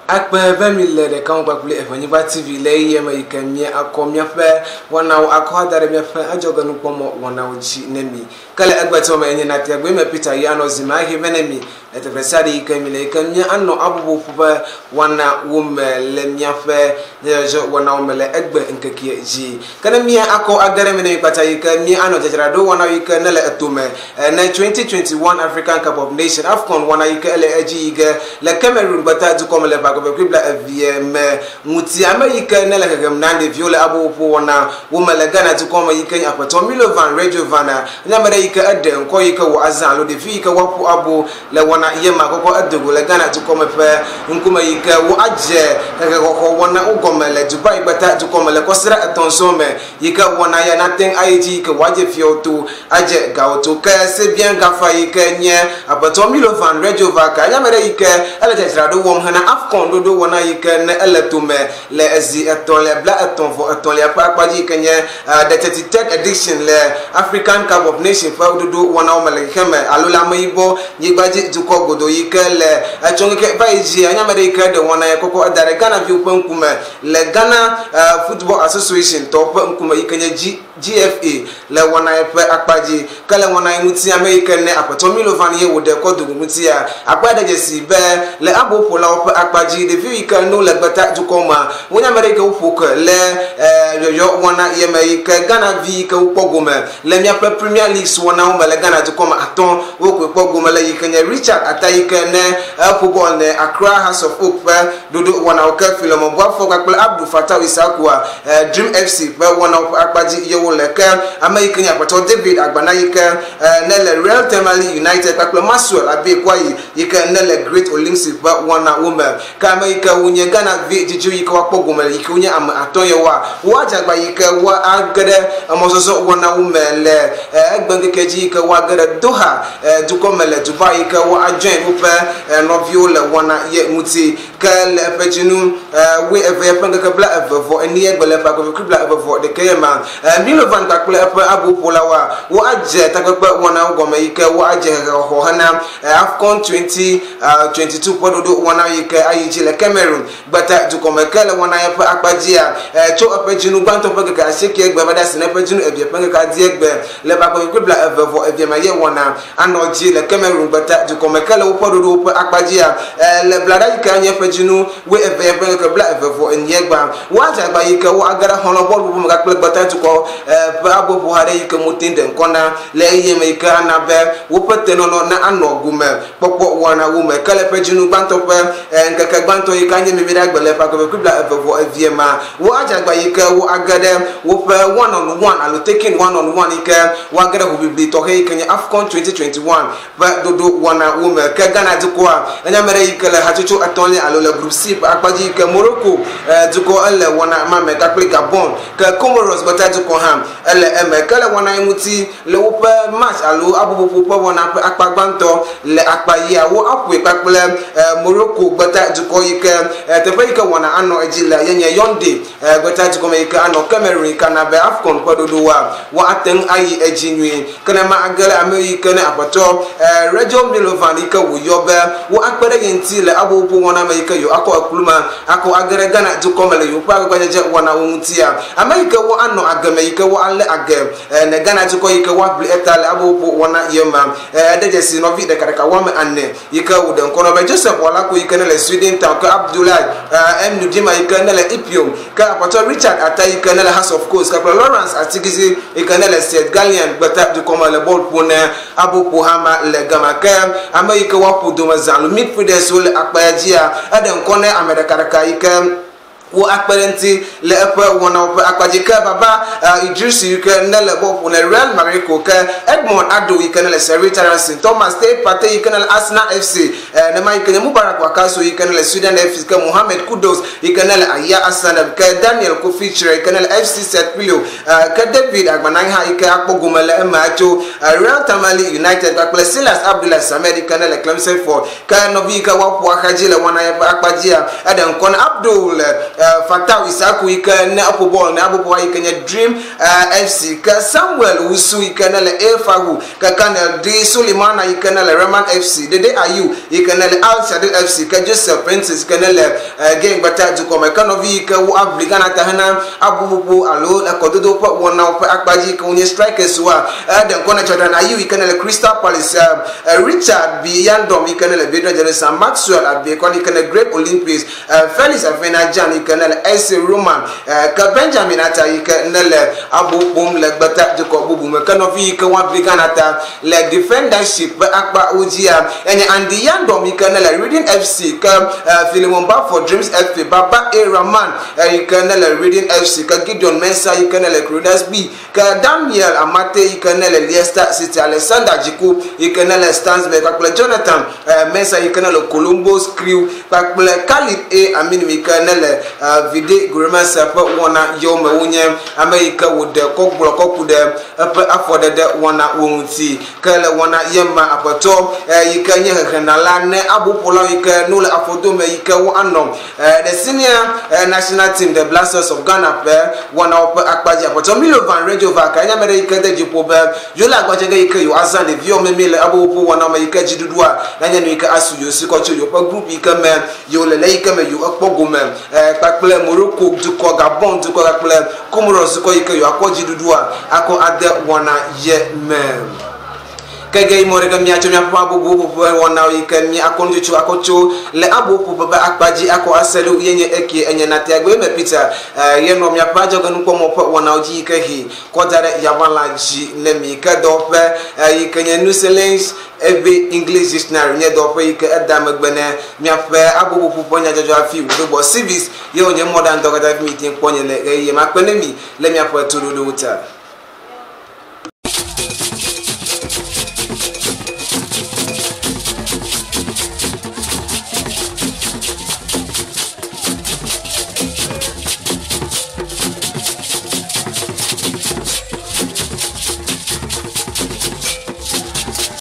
Akpe be mi le ɖeka me kpakple Eʋenyigba TV le ɣeyiɣia me yi ke míakɔ míaƒe wɔnawo akɔ ada ɖe míaƒe adzɔgenukpɔmɔ wɔnawo dzi ne mi. Ke le egbetɔ me enye Natiagbe me Peter yi anɔ zi me ahe vɛ ne mi le teƒe sia ɖe yi ke mi le yi ke mía anɔ abubu ƒe wɔnawo me le míaƒe nyadzɔdzɔ wɔnawo me le egbe ŋkekea dzi. Ke ne mía akɔ age ɖe eme ne mi kpata yi ke mía anɔ dzadzraɖo wɔnawo yi ke ne le etome ne 2021 African Cup of Nation, AFCON, wɔna yi ke ele edzi yi ge le Cameroon gbeta dukɔ me le ƒe akɔve kple bla evie me ŋuti. Ame yi ke ne le hehem na ɖeviwo le aboƒoƒo wɔna wo me le Ghana dukɔ me yi ke nye aƒetɔ Milovan Rejovan nye ame ɖe yi ke eɖe ŋkɔ yi ke wò azã alo ɖevi yi ke woaƒo abo le wɔna ye ma kɔkɔ edo go le Ghana dukɔ me ƒe ŋkume yi ke wo adze hehexɔxɔ wɔna wo gɔme le Dubai gbeta dukɔ me le kɔsiɖa etɔ̃ sɔŋ me yi ke wɔna ya nateŋ ayi dzi yi ke wòadze fiawo to adze gawo to. Ke Sebian Gafa yi ke nye aƒetɔ Milovan Rejovac nye ame ɖe yi ke ele dzadzraɖo wɔm hena AFCON ɖoɖo wɔna yi ke ne ele tome le ezi etɔ̃lia bla etɔ̃ vɔ etɔ̃lia ƒe akpa dzi yi ke nye The 33rd Edition le African Cup of Nations ƒe ɖoɖo wɔnawo me le xexeme alo le ameyibɔ nyigba dzi dukɔ godo yi ke le etsɔ ŋkeke va yi dzia nye ame ɖe yi ke ɖe wɔna ya kɔkɔ eda ɖe Ghana viwo ƒe ŋkume le Ghana Football Association tɔwo ƒe ŋkume yi ke nye GFA le wɔna ye ƒe akpa dzi. Ke le wɔna ye ŋuti ame yi ke ne aƒetɔ Milovan ye wòɖe kɔ do go ŋutia, akpa ɖe dzesi be le aboƒolawo ƒe akpa dzi, ɖevi yi ke no le gbeta dukɔ mea, wonye ame ɖe yi ke woƒo ke le yɔyɔ wɔna ye me yi ke Ghana vi yi ke wokpɔ gome le míaƒe Premier Leagues wɔnawo me le Ghana dukɔ me atɔ wokoe kpɔ gome le yi ke nye Richard Atta yi ke ne eƒo bɔl ne Accra Hearts of Oak ƒe ɖoɖo wɔnawo ke Philemon Boafo kpakple Abdul Fattah Issahaku Dream FC ƒe wɔnawo ƒe akpa dzi ye wole. Ke ame yi ke nye aƒetɔ David Agbana yi ke ne le Real Tamale United kpakple Maxwell Abbey Kwayi yi ke ne le Great Olympics ƒe wɔnawo me. Ke ame yi ke wonye Ghana vi dzidziwo yi ke woakpɔ gome le yi ke wonye ame atɔ̃ ye woa woadze agba yi ke woage ɖe emɔzɔzɔ wɔnawo me le egbeŋkeke dzi yi ke woage ɖe Doha dukɔ me le Dubai yi ke woa join woƒe nɔviwo le wɔna ye ŋuti. Ke le eƒe dzinu wui eve ƒe ŋkeke bla eve vɔ ene egbe le ƒe akpe kple bla eve vɔ ɖekɛ ye ma, Milovan kpakple eƒe aboƒolawoa, woadze takpekpe wɔnawo gɔme yi ke woadze hehexɔxɔ hena AFCON 2022 ƒe ɖoɖo wɔnawo yi ke ayi dzi le Cameroon gbeta dukɔ me. Ke le wɔna ya ƒe akpa dzia, tso eƒe dzinu gbãtɔ ƒe ŋkeke asieke gbe va ɖe asi na eƒe dzinu evea ƒe ŋkeke adie gbe le ƒe akpe kple bla eve vɔ evea me ye wɔna anɔ dzi le Cameroon gbeta dukɔ me ke le woƒe ɖoɖowo ƒe akpa dzia, le blaɖa yi ke anye ƒe dzinu wuieve ƒe ŋkeke blaeve vɔ enyia gbã. Woadze agba yi ke woage ɖe xɔlɔ̃ bɔlƒoƒo me kpakple gbeta dukɔ ƒe aboƒoha ɖe yi ke mote ɖe ŋkɔ na le ɣeyiɣi me yi ke ana be woƒe tenɔnɔ na anɔ gome kpɔkpɔ wɔna wo me. Ke le ƒe dzinu gbãtɔ ƒe ŋkeke gbãtɔ yi ke anye Memleɖagbe le ƒe akpe kple blaeve vɔ evea mea, woadze agba yi ke woage ɖe woƒe one on one alo taking one on one yi ke woage ɖe hoʋiʋli tɔxɛ yi ke nye AFCON 2021 ƒe ɖoɖo wɔna wo me. Ke Ghana dukɔa enye ame ɖe yi ke le hatsotso etɔ̃lia alo le Group C ƒe akpa dzi yi ke Morocco dukɔ ele wɔna ma me kpakple Gabon. Ke Comoros gbeta dukɔ hã ele eme. Ke le wɔna yi ŋuti le woƒe match alo aboƒoƒo ƒe wɔna ƒe akpa gbãtɔ le akpa yia wo aƒoe kpakple Morocco gbeta dukɔ yi ke teƒe yi ke wɔna anɔ edzi le yenye Yaoundé gbeta dukɔ me yi ke anɔ Cameroon yi ke ana be AFCON ƒe ɖoɖowoa woate ŋu ayi edzi nyuie. Ke ne ma age ɖe ame yi ke ne aƒetɔ Rejo Milovan yi ke wòyɔ be wo akpe ɖe ye ŋuti le aboƒoƒo wɔna me yi ke yewo akɔ ekplu ma akɔ age ɖe Ghana dukɔ me le yewoƒe agbagbadzedze wɔnawo ŋutia. Ame yi ke wo anɔ age me yi ke wo alé age ne Ghana dukɔ yi ke woaʋli eta le aboƒoƒo wɔna ye ma. Ede dzesi nɔvi ɖekaɖeka woame ene yi ke wòɖe ŋkɔ na be Joseph Walako yi ke ne le Sweden Town, ke Abdoulaye M. Nudima yi ke ne le Ipium, ke aƒetɔ Richard Atta yi ke ne le House of Coast kpakple Lawrence Atigizi yi ke ne le Sierra Gallian gbeta dukɔ me le bɔl ƒom ne aboƒoha ma le gama. Ke ame yi ke woaƒo dome zã alo midfielders wo le akpa ya dzia, eɖe ŋkɔ ne ame ɖekaɖeka yi ke wo akpe ɖe ŋuti le eƒe wɔnawo ƒe akpa dzi. Ke Baba Idrisu yi ke ne le bɔl ƒom le Real Mariko, ke Edmond Ado yi ke ne le Seri Tarasin, Thomas Teye Partey yi ke ne le Arsenal FC, nema yi ke nye Mubarak Wakaso yi ke ne le Sweden FC, ke Mohammed Kudus yi ke ne le Aya Asanam, ke Daniel Kofi Kyerɛ yi ke ne le FC Setpilio, ke David Agbanang hã yi ke akpɔ gome le eme atso Real Tamale United kpakple Silas Abdullah Samed yi ke ne le Clemson Ford. Ke nɔvi yi ke woaƒo axa dzi le wɔna ya ƒe akpa dzia, eɖe ŋkɔ na Abdul Fatawu Issahaku yi ke ne eƒo bɔl ne aboƒoha yi ke nye Dream FC, ke Samuel Wusu yi ke ne le El Fahu, ke Kanel D Sulemana yi ke ne le Reman FC, Dede Ayew yi ke ne le Al Shadil FC, ke Joseph Princess yi ke ne le Gengbeta dukɔ me, ke nɔvi yi ke wo aʋli Ghana ta hena aboƒoƒo alo ekɔdodo ƒe wɔnawo ƒe akpa dzi yi ke wonye strikers woa, eɖe ŋkɔ na Jordan Ayew yi ke ne le Crystal Palace, Richard B Yandom yi ke ne le Bedouin Jerusalem, Maxwell Abiekon yi ke ne Great Olympics, Felix Afena-Gyan yi ke ne le AC Roman, ke Benjamin Atta yi ke ne le abo ƒom le gbeta dukɔ bubu me, ke nɔvi yi ke woaʋli Ghana ta le defendership ƒe akpa wo dzia enye Andy Yandom yi ke ne le Reading FC, ke Philemon Baffour Dreams FC, Baba A Rahman yi ke ne le Reading FC, ke Gideon Mensah yi ke ne le Crusaders B, Ke Daniel Amartey yi ke ne le Leicester City, Alexander Djiku yi ke ne le Stansberg kpakple Jonathan Mensah yi ke ne le Columbus Crew kpakple Khalid A. Aminu yi ke ne le Vide Gourmets ƒe wɔna yewo me wonye ame yi ke wòɖe kɔ gblɔ kɔ ku ɖe eƒe afɔɖeɖe wɔna wo ŋuti. Ke le wɔna ye me aƒetɔ yi ke nye hehenala ne aboƒolawo yi ke ne wole afɔdome yi ke woanɔ The senior national team, the Black Stars of Ghana ƒe wɔnawo ƒe akpa dzi aƒetɔ Milovan Rajevac enye ame ɖe yi ke de dzi ƒo be yewo le agbadzege yi ke yewoazã ɖeviwo memie le aboƒoƒo wɔnawo me yi ke dziɖuɖua nanye nu yi ke asu yewo si kɔ tso yewoƒe group yi ke me yewo le le yi ke me yewo ekpɔ gome kpakple Morocco dukɔ, Gabon dukɔ kpakple Comoros dukɔ yi ke yewoakpɔ dziɖuɖua akɔ ade wɔna ye me. Ke ge yi mɔ ɖe ke míatsɔ míaƒe abobo ƒoƒe wɔnawo yi ke míakɔ nutsotso akɔ tso le aboƒoƒe ƒe akpa dzi akɔ ase ɖo ye nye eke enye nateagbe me Peter ye nɔ míaƒe adzɔgenukpɔmɔ ƒe wɔnawo dzi yi ke he kɔ da ɖe yaʋalã dzi ne mi ke dɔwɔƒe yi ke nye Nuselens Eve English Dictionary nye dɔwɔƒe yi ke eda megbe ne míaƒe aboƒoƒo ƒe nyadzɔdzɔ hafi wòɖo gbɔ Civis ye wònye mɔɖaŋudɔ katã hafi mi te kpɔ nye le ɣeyiɣi ma kpe ne mi le míaƒe toɖoɖowo ta.